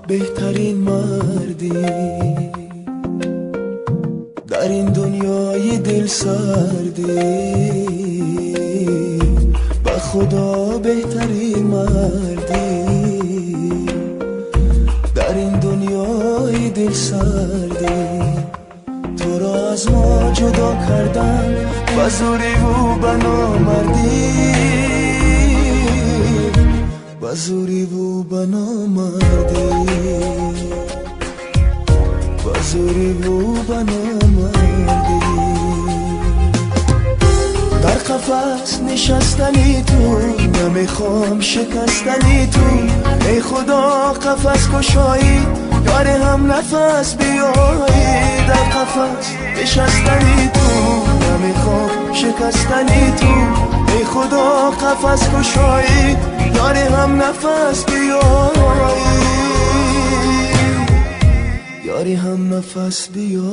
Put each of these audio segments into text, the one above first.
беҳтарин мардӣ дар ин дунёи дилсардӣ, ба Худо беҳтарин мардӣ дар ин дунёи дилсардӣ. Туро аз мо ҷудо кардан ба зӯриву ба номардӣ, ба зӯриву ба номардӣ, ба зӯриву ба номардӣ. Дар қафас нишастани ту намехоҳам шикастани ту, эй Худо қафас кушоӣ ёри ҳам нафас биёӣ. Дар қафас нишастани ту намехоҳам шикастани ту, эй Худо қафас кушоӣ ёри ҳам нафас биёӣ, ёри ҳам нафас биёӣ.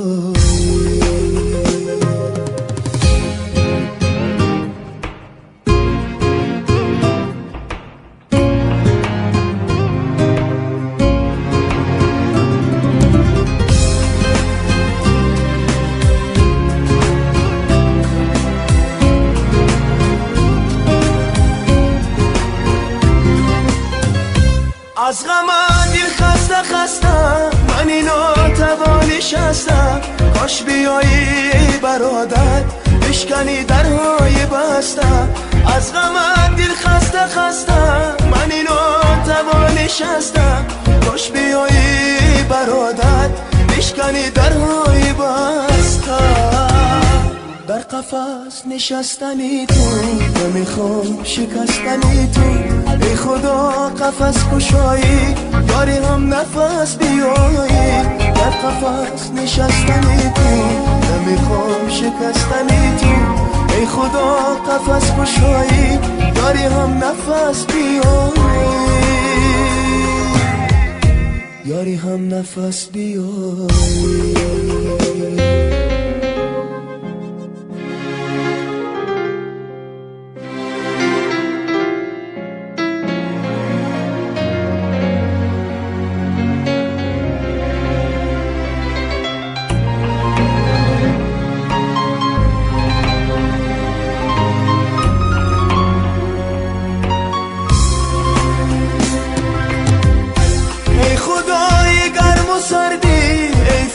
Аз ғама дил хаста хаста, ман нотавон нишаста, кош биёӣ бародар бишканӣ дарҳои баста. Аз ғама дил хаста хаста, ман нотавон нишаста, кош биёӣ бародар бишканӣ дарҳои баста. Дар қафас нишастани ту намехоҳам шикастани ту, эй Худо қафас кушоӣ ёри ҳам нафас биёӣ. Дар қафас нишастани ту намехоҳам шикастани ту, эй Худо қафас кушоӣ ёри ҳам нафас биёӣ, ёри ҳам нафас биёӣ.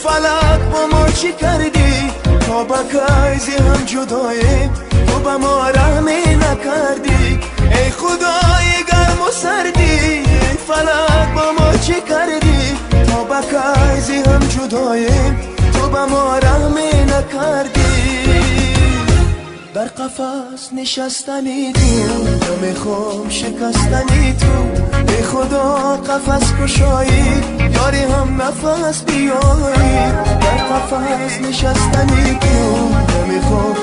Фалак бо мо чӣ кардӣ то ба кай зи ҳам ҷудоем, ту ба мо раҳме накардӣ. Эй Худои гарму сардӣ, эй фалак бо мо чӣ кардӣ то ба кай зи ҳам ҷудоем, ту ба мо раҳме накардӣ. Дар қафас нишастани ту намехоҳам шикастани ту, эй Худо қафас кушоӣ ёри ҳам нафас биёӣ. Дар қафас нишастани ту намехоҳам